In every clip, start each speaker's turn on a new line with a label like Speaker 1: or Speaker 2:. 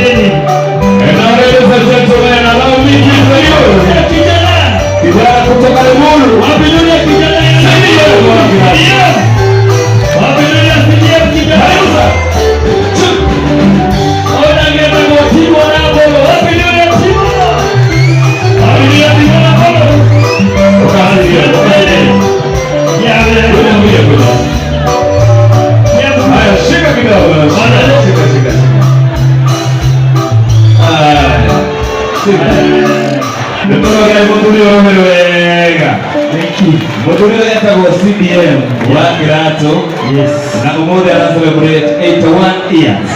Speaker 1: Asanteni.
Speaker 2: And now, ladies and gentlemen, allow me to introduce
Speaker 1: Ya kijana.
Speaker 2: Kijana kutoka Limuru.
Speaker 1: Wapi nuru ya kijana ya
Speaker 2: CDM.
Speaker 1: CDM? Wapi nuru ya CDM kijana? Ona ngeta kwa Timo na Bolo. Wapi nuru ya Timo? Wapi nuru ya Timo na Bolo? Asanteni. Ya
Speaker 2: Kuja, kuja, kuja.
Speaker 1: Ya.
Speaker 2: Haya, shika kidogo. Shika, shika, shika, shika. Haya. Shika. Nĩtũrogere mũthuri ũyũ nĩ wega.
Speaker 1: Thank you.
Speaker 2: Mũthuri ũyũ etagwo CDM wa Kĩratũ na ũmũthĩ ara celebrate 81 years.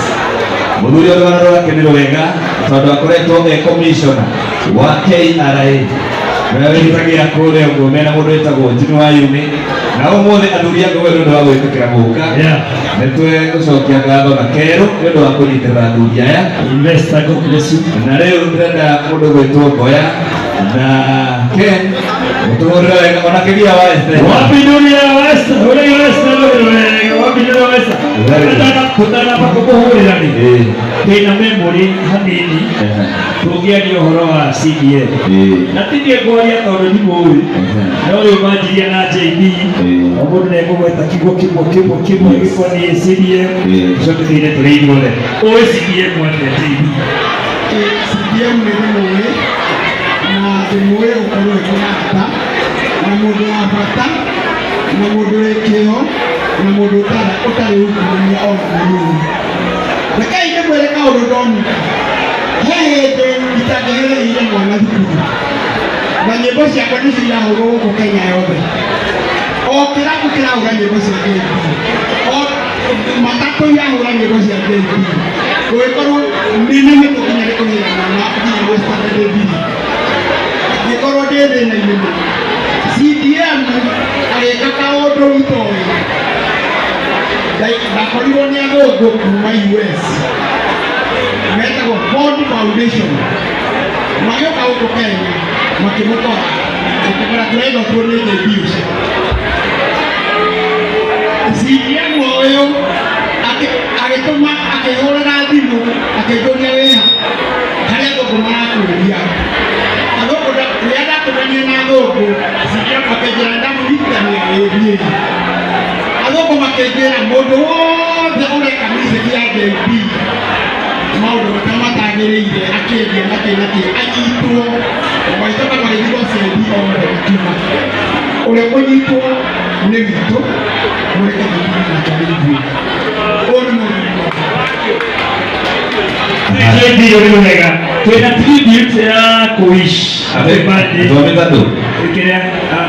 Speaker 2: Mũthuri ũyũ rũgano rwake nĩ rwega tondũ akoretwo e commissioner wa KRA ũrĩa wĩtagia kũrĩa ũguo mena mũndũ wĩtagwo Jimmy Wayumi, na ũmũthĩ athuri a Ngũgũ, nĩ ũndũ wa gwĩtĩkĩra gũka, nĩ twegũcokia ngatho na kerũ nĩ ũndũ wa kũnyitĩrĩra athuri aya.
Speaker 1: Investor, God bless you.
Speaker 2: Na rĩu ndĩrenda mũndũ gwĩtwo Ngoya na Ken mũtũhũrĩre wega ona kĩgia wa Esther.
Speaker 1: Wapi nuru ya West? Ule West nuru, wapi nuru ya West?
Speaker 2: Very good.
Speaker 1: Tutana pa kũhũrĩra rĩ. Ndĩna memory hanini tũngĩaria ũhoro wa CDM. Na ti niĩ ngwaria tondũ ndimũĩ. No rĩu manjirie na JB. O mũndũ nĩekũgweta kiugo kĩmwe kĩmwe kĩmwe gĩkoniĩ CDM. Tũcoke tũine tũrĩ ithuothe. Ũĩ CDM atĩa, JB?
Speaker 3: CDM nĩ ndĩmũĩ na ndĩmũĩ gũkorwo e kĩrata na mũndũ wa bata na mũndũ wĩ kĩo na mũndũ ũtarĩ ungumania ona mũnini. Rekei ndĩmwĩre kaũndũ ndonire. He hĩndĩ itangĩgereire mwana thukuru na nyĩmbo ciakwa nĩcio irahũrwo gũkũ Kenya yothe. O kĩrabu kĩrahũra nyĩmbo cia JB, o matatũ irahũra nyĩmbo cia JB. Gũgĩkorwo nĩ mĩtũ nginya nĩ kũrĩhĩra mwana nginya gwĩ standard mbiri, ngĩkorwo ndĩ thĩna-inĩ mũno. CDM agĩka kaũndũ itoĩ. Ndakorirwo nĩ athũngũ kuma US metagwo Ford Foundation, magĩũka gũkũ Kenya, makĩmũkora, makĩmwĩra, "Tũrenda tuonie JB ũcio." CDM ũyũ agĩtũma, akĩhũrĩra thimũ, akĩnjũria, "Wĩha harĩa athũngũ marakũria?" Athũngũ rĩrĩa ndatũmania na athũngũ, CDM akĩnjĩra ndamũnyitithania ĩthiĩ. Athũngũ makĩnjĩra mũndũ wothe ũreka music ya JB maũndũ marĩa matagĩrĩire, akĩendia nakĩ nakĩ, anyitwo. Magĩcoka magĩthiĩ gwa CID othe, makiuma ũrĩa kũnyitwo nĩ witũ, mũreke tũthiĩ nake nĩ ithuĩ. Ũyũ nĩ mũndũ.
Speaker 1: JB, ũrĩ wega. Twĩna tribute ya kũwish happy birthday.
Speaker 2: Twamĩta ndũ?
Speaker 1: Kĩrĩa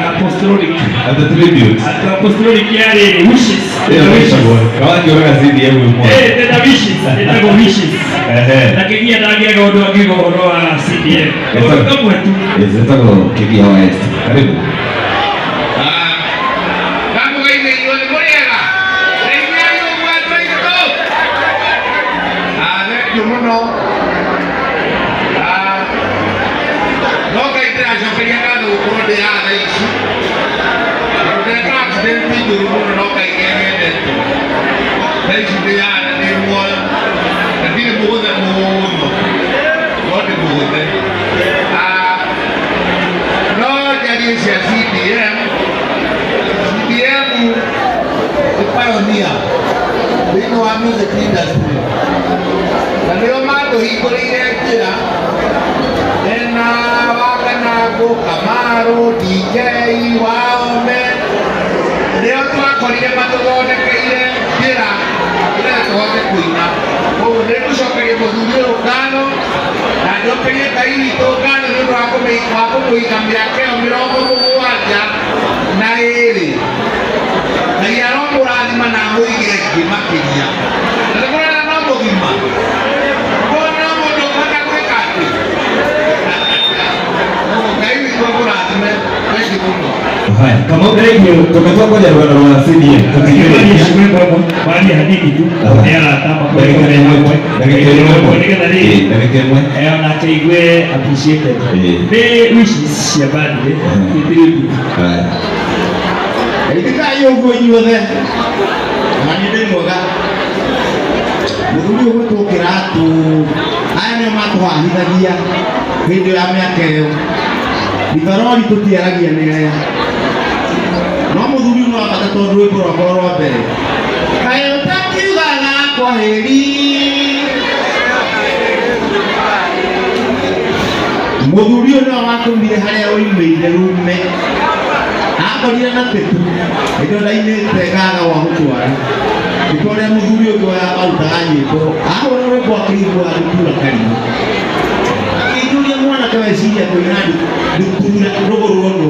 Speaker 1: apostolic.
Speaker 2: At tribute.
Speaker 1: Apostolic yarĩ wishes.
Speaker 2: Ĩyo ĩtagwo kawakĩũraga CDM ĩmwe.
Speaker 1: Eh, tena wishes, ĩtagwo wishes. Na kĩgia ndangĩaga ũndũ angiuga ũhoro wa CDM.
Speaker 2: Ĩtagwo-
Speaker 1: Kamwe tu.
Speaker 2: Yes, ĩtagwo Kĩgia wa Esther. Karibu.
Speaker 4: Ndamũgeithia inyuothe, mũrĩega? Ndeithiai ũguo andũ aitũ. Thengiũ mũno. No Ngai ndĩracokeria ngatho gũkorwo ndĩ haha thaa ici. Tondũ ndeka accident njũru mũno, no Ngai nĩanyendete. Thaa ici ndĩ haha na ndĩ muoyo. Na ndirĩ mũgũthe mũno. No ndĩ mũgũthe. No njarie cia CDM. CDM nĩ pioneer thĩinĩ wa music industry na nĩo matũhingũrĩire njĩra ena Wakanangũ, Kamaru, DJ Waome, nĩo twakorire matũthondekeire njĩra nĩgetha tũhote kũina. Koguo nĩ ngũcokeria mũthuri ũyũ ngatho na njokerie Ngai witũ ngatho nĩ ũndũ wa kũmũiga mĩaka ĩyo 72. Ngai aromũrathima na amũige ĩngĩ makĩria. Na nĩkũrona no mũgima kũona no mũndũ ũkũhota gwĩka atĩ. Ngai witũ amũrathime. Thengiũ mũno.
Speaker 2: Haya, Kamau.
Speaker 1: Thank you.
Speaker 2: Tũngĩtua kwaria rũgano rwa CDM tũtingĩrĩkia.
Speaker 1: Warie hanini tu. Nĩ arata
Speaker 2: Ndagĩka ĩmwe. Ndagĩka ĩmwe.
Speaker 1: Nĩgetha rĩrĩ
Speaker 2: Ndagĩka ĩmwe.
Speaker 1: Onake igue appreciated. Nĩ wishes cia birthday. Nĩ tribute.
Speaker 2: Haya.
Speaker 3: Itikai ũguo inyuothe, na niĩ ndĩ mwega. Mũthuri ũyũ gwĩtwo Kĩratũ Atũhahithagia hĩndĩ ya mĩaka ĩyo ribarori tũtiaragia nĩ aya no mũthuri no bata tondũ rwĩmbo rwakwa rwa mbere kaĩ ũtakiugaga kwaheri. Mũthuri ũyũ nĩwe watũmire harĩa oimĩire rume akorire na tĩtu hĩndĩ ĩyo ndainĩte gaga wa gũtwara nĩkĩo ũrĩa mũthuri ũngĩ arutaga nyĩmbo ahũra rwĩmbo akĩigua ndutura karimũ akĩnjũria mwanake weciria kũina ndutura rũgũrwo nũ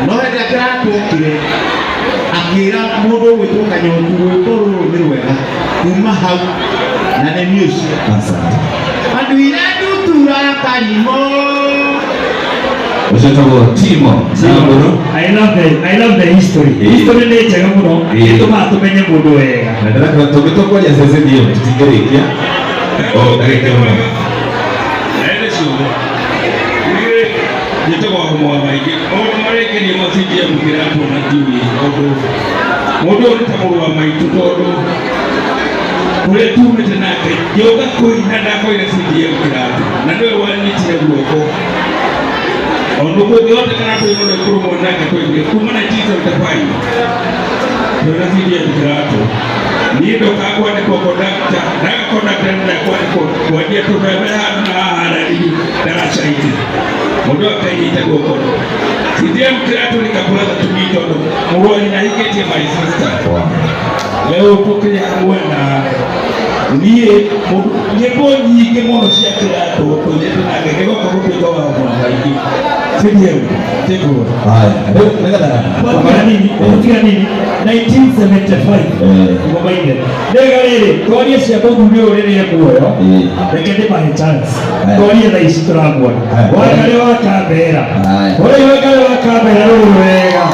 Speaker 3: no hĩndĩ ĩrĩa kĩratwokire akĩra mũndũ ũgwĩtwo Kanyotu rwĩmbo rũrũ nĩ rwega kuma hau na nĩ niĩ ũcio.
Speaker 2: Asante.
Speaker 3: Anduire ndutura karimũ.
Speaker 2: Ũcio wĩtagwo Timo Samburu.
Speaker 1: I love the history. History nĩ njega mũno. Ĩtũmaga tũmenye mũndũ wega.
Speaker 2: Na ndĩrakora tũngĩtũkwaria CCDM tũtingĩrĩkia. O ndagĩka ĩmwe.
Speaker 5: Ene ciothe niĩ njĩtagwo wa maingĩ maũndũ marĩa ngenia ma CDM kĩratwo na ndiũĩ ũndũ mũndũ ũyũ nĩ ta mũrũ wa maitũ tondũ kũrĩa tumĩte nake ngĩũka kũina ndakorire CDM kĩratũ na nĩwe wanyitire guoko ona kũngĩhotekana tũine rwĩmbo rũmwe nake twainire kuma 1975 twĩna CDM kĩratũ niĩ ndokaga kwandĩkwo conductor ndaga conductor nĩ kwandĩkwo kwendia tũbebe handũ na haha haraihu ndaraca-inĩ mũndũ akanyita guoko. CDM kĩratũ nĩ kabrother to me tondũ mũrũ wa nyina ahikĩtie my sister. Leo tũkĩrĩ hamwe na niĩ mũndũ nyĩmbo nyingĩ mũno cia kĩratũ tũnyĩte nake gĩgoka gũtuĩka wa maingĩ. CDM take over.
Speaker 2: Haya, rĩu nĩgetha
Speaker 1: Tiga nini, tiga nini. 1975. Ngoma ine. Rĩga rĩrĩ, twarie cia mũthuri ũyũ rĩrĩa muoyo. Reke ndĩmahe chance.
Speaker 2: Haya.
Speaker 1: Twarie thaa ici tũramuona.
Speaker 2: Haya.
Speaker 1: Wangarĩ wa Kambera.
Speaker 2: Haya.
Speaker 1: Ũrĩa wangarĩ wa Kambera rũrũ wega.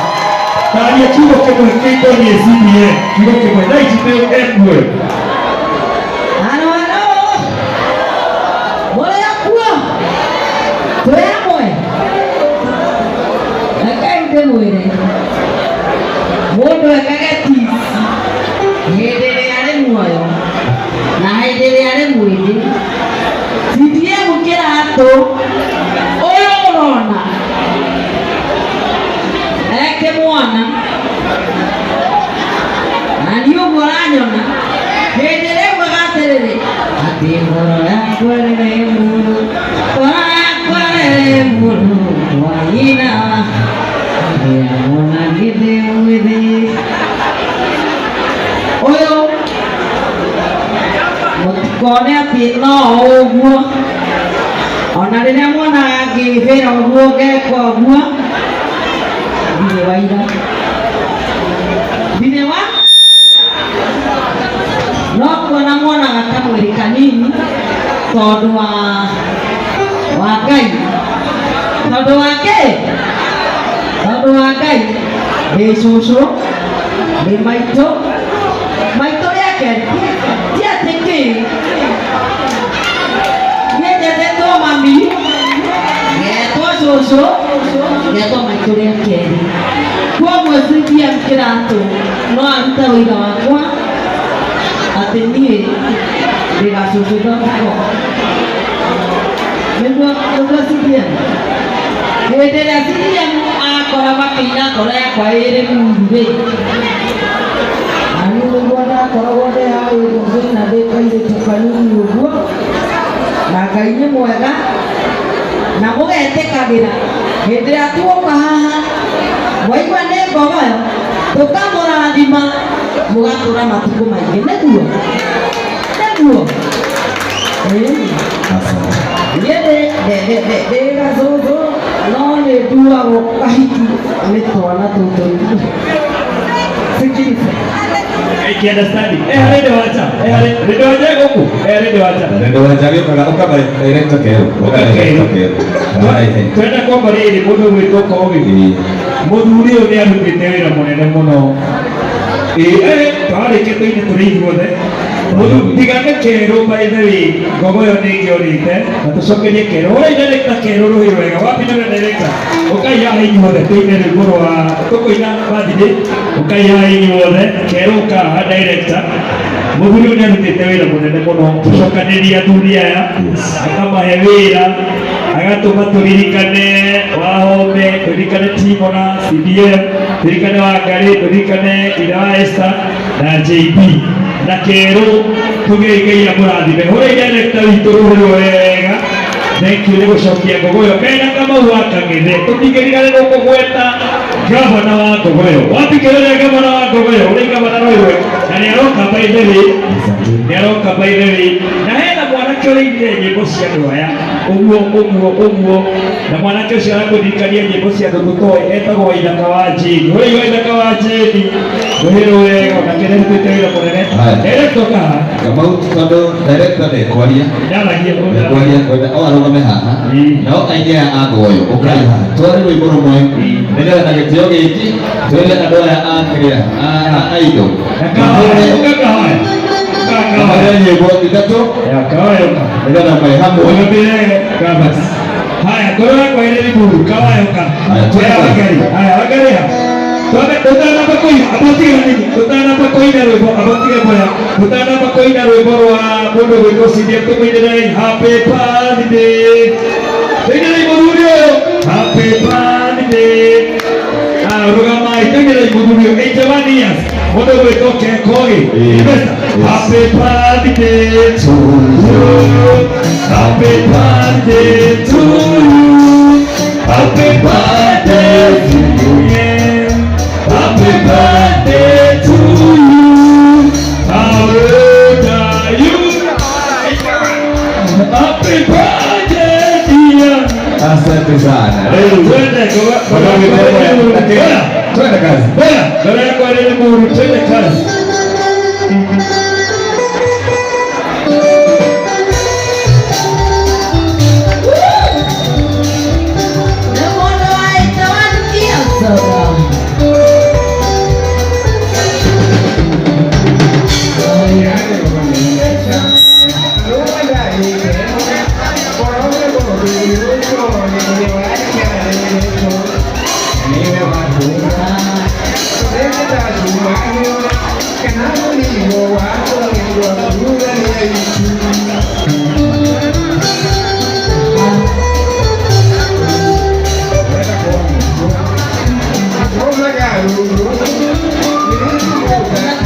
Speaker 1: Taria kiugo kĩmwe kĩkoniĩ CDM. Kiugo kĩmwe. Thaa ici nĩ e muoyo.
Speaker 6: Halo, halo. Mũrĩ akuo? Twĩ hamwe? Rekei ndĩmwĩre. Mũndũ ekage tizi hĩndĩ ĩrĩa arĩ muoyo na hĩndĩ ĩrĩa arĩ mwĩthĩ. CDM kĩratũ ũyũ ũrona eke mwana na niĩ ũguo ũranyona hĩndĩ ĩrĩa augaga atĩrĩrĩ atĩ ngoro yakwa rĩrĩ mũrũ, ngoro yakwa rĩrĩ mũrũ wa nyina ndĩamwona ngĩthĩ mwĩthĩ ũyũ mũtikone atĩ no ũguo ona rĩrĩa mwonaga ngĩbĩra ũguo ngeka ũguo ndirĩ waira ndirĩ wa no kuona mwonaga kamwĩrĩ kanini tondũ wa Ngai, tondũ wa kĩ, tondũ wa Ngai ndĩ cũcũ ndĩ maitũ maitũ rĩake ti atĩ kĩ niĩ njetĩtwo mami ngetwo cũcũ ngetwo maitũ rĩa kerĩ kwoguo CDM kĩratũ no arute ũira wakwa atĩ niĩ ndĩ gacũcũ thoko nĩguo CDM hĩndĩ ĩrĩa CDM akora makĩina ngoro yakwa ĩrĩ muru rĩ na niĩ nĩguo ndakoragwo ndĩ hau ũguo ngĩina ndĩ kairĩtu kanini ũguo na Ngai nĩ mwega na mũgetĩkagĩra hĩndĩ ĩrĩa tuoka haha mwaigua nĩ ngogoyo tũkamũrathima mũgatũra matukũ maingĩ nĩguo nĩguo. Ĩĩ.
Speaker 2: Asante.
Speaker 6: Niĩ ndĩ gacũcũ no nĩ nduagwo kahiki nĩ twana tũtũ sikiriza.
Speaker 1: I can understand it. Eh, harĩ wacha. Eh, harĩ rĩndĩ wacha gũkũ. Eh, rĩndĩ wacha.
Speaker 2: Rĩndĩ wacha gĩũkaga ũkaba director kerũ. Ũka director kerũ. Haya.
Speaker 1: Twenda kwamba rĩrĩ mũndũ ũgwĩtwo Kogi. Mũthuri ũyũ nĩ arutĩte wĩra mũnene mũno. Ĩĩ, twarĩkia tũine tũrĩ ithuothe. Mũthuri tiga nĩ kerũ by the way, ngogoyo nĩ ĩngĩorĩte na tũcokerie kerũ. Ũrĩa director kerũ rũhĩ wega. Wapi nĩwe director? Ũkai haha inyuothe tũine rwĩmbo rwa tũkũina birthday. Ũkai haha inyuothe kerũ ũka haha director. Mũthuri ũyũ nĩarutĩte wĩra mũnene mũno gũcokanĩria athuri aya, akamahe wĩra, agatũma tũririkane Wahome, tũririkane Timo na CDM, tũririkane Wangarĩ, tũririkane ithe wa Esther na JB na Kerũ. Tugei Ngai amũrathime. Hũrei director witũ rũhĩ wega. Thank you nĩ gũcokia Ngogoyo mena Kamau wa Kang'ethe. Tũtingĩriganĩrwo kũgweta gavana wa Ngogoyo. Wambikĩrĩria gavana wa Ngogoyo, ũrĩ gavana Roirwe, na nĩ aroka, by the way, nĩ aroka, by the way. Na hena mwanake ũrĩinire nyĩmbo cia andũ aya ũguo ũguo ũguo, na mwanake ũcio arakũririkania nyĩmbo cia andũ tũtoĩ, etagwo Waithaka wa Jane. Ũrĩ Waithaka wa Jane, rũhĩ wega, onake nĩarutĩte wĩra mũnene.
Speaker 2: Haya.
Speaker 1: Director kaha.
Speaker 2: Kamau, tondũ director ndekwaria.
Speaker 1: Ndaragia.
Speaker 2: Ndekwaria, kwenda o arũgame haha. Nao aini aya a Ngogoyo, ũkai haha tware rwĩmbo rũmwe nĩgetha na gĩtĩo gĩkĩ twĩre andũ aya a kĩrĩa a indo.
Speaker 1: Na kahoya, ũka kahoya. Ũka kahoya.
Speaker 2: Mahũre nyĩmbo ithatũ
Speaker 1: Ya kahoya, ũka.
Speaker 2: nĩgetha me hamwe.
Speaker 1: Ũgambire gavas. Haya, ngoro yakwa ĩrĩ limuru, kahoya, ũka.
Speaker 2: Haya, twende.
Speaker 1: Haya, Wangari. Haya, Wangari ha. Twambe tũtanamba kũina, abotige nini, tũtanamba kũina rwĩmbo, abotige moya, tũtanamba kũina rwĩmbo rwa mũndũ gwĩtwo CDM, tũmũinĩrei happy birthday. Tũinĩrei mũthuri ũyũ, happy birthday. Ah, rũgamai, tũinĩrei mũthuri ũyũ, 81 years, mũndũ gwĩtwo Kekogi.
Speaker 2: Yes.
Speaker 1: Happy birthday to you. Happy birthday to you. Happy birthday to you. Yeah. Happy birthday to you. How old are you? Happy birthday, dear.
Speaker 2: Asante sana.
Speaker 1: Twende kwa
Speaker 2: Twende kazi.
Speaker 1: Bora, ngoro yakwa ĩrĩ Limuru, twende kazi.
Speaker 6: Nĩ mũndũ wa 81 years old.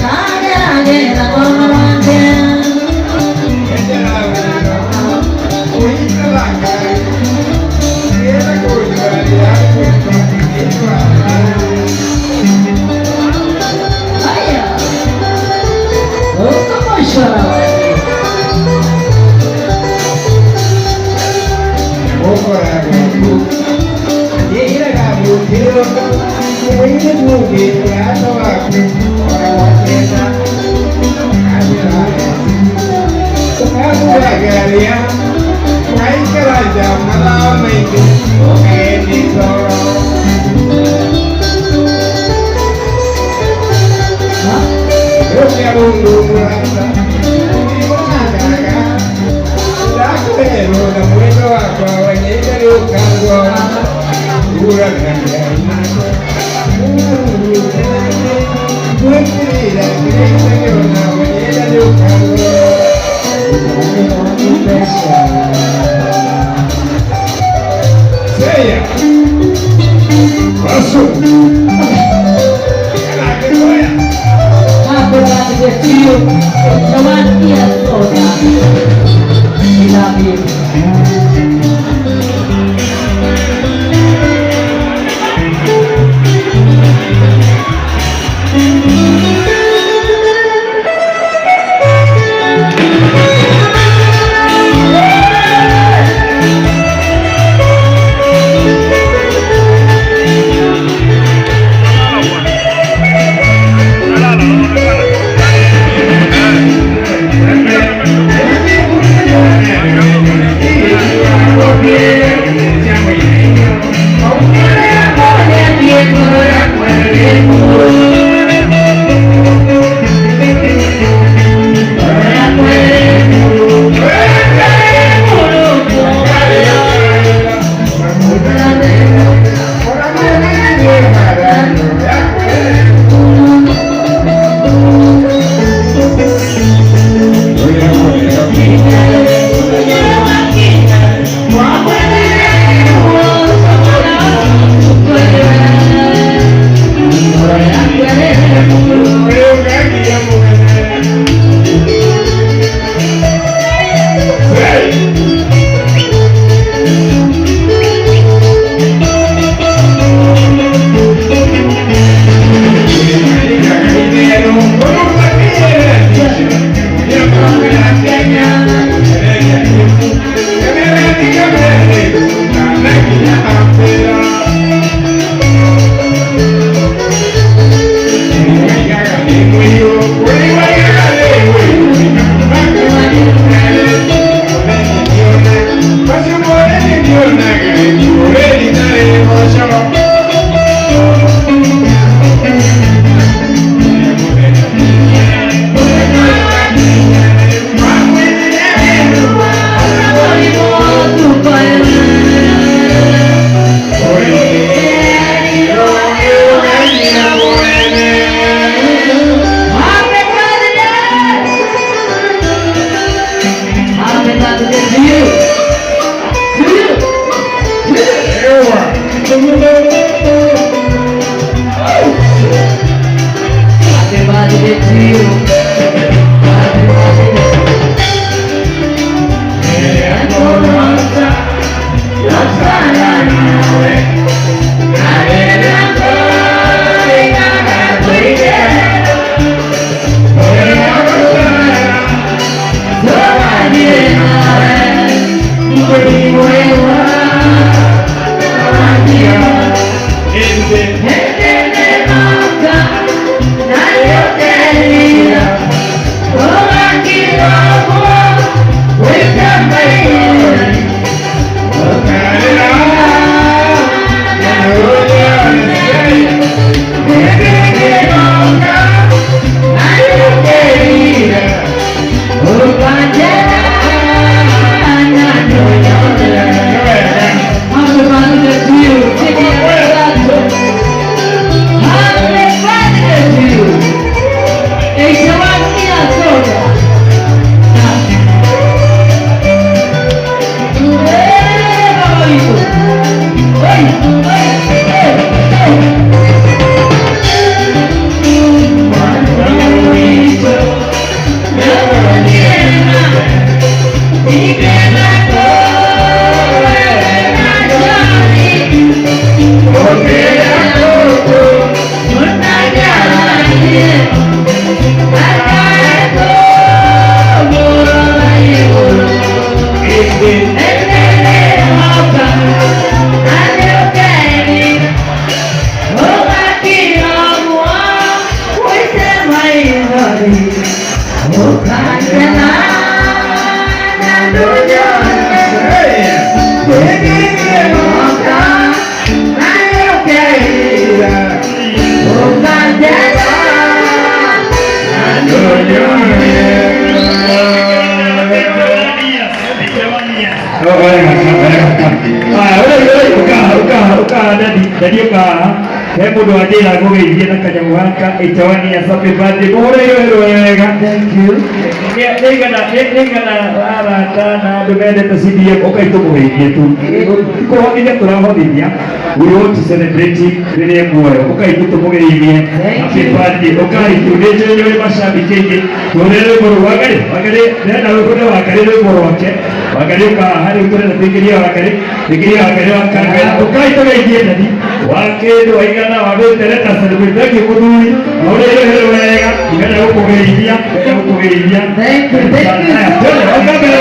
Speaker 6: Kageragera ngoro wake. Haya. Ũkũmũcora wake. Happy birthday to you. 81 years old. We love you. Happy birthday to you. Happy birthday. Happy birthday to you. Happy birthday to you. 81 years old. Hey, Baba Yusuf. Hey, hey, hey, hey.
Speaker 1: Dadi ũkaha he mũndũ wanjĩra ngũgeithie na kanyamũ gaka ĩtawani ya happy birthday mũhũrĩirwo wega. Nĩigana nĩigana arata na andũ mendete CDM ũkai tũmũgeithie tu kũhotithia tũrahothithia. We want to celebrate rĩrĩa muoyo ũkai tu tũmũgeithie happy birthday ũkai tu nĩ njũĩ nĩ ũrĩ macambĩki aingĩ tũrĩ rwĩmbo rũu Wangarĩ Wangarĩ ndĩrenda rwĩmbo rwa Wangarĩ rwĩmbo rwake Wangarĩ ũkaha rĩu tũrenda tũingĩrie Wangarĩ tũingĩrie Wangarĩ wa Kang'era ũkai tũgeithie dadi wa kĩndũ waigana wa wĩtere na celebrate. Thank you mũthuri mũrĩrĩ wega ndĩrenda gũkũgeithia ndĩrenda gũkũgeithia.
Speaker 6: Thank you, thank you so much.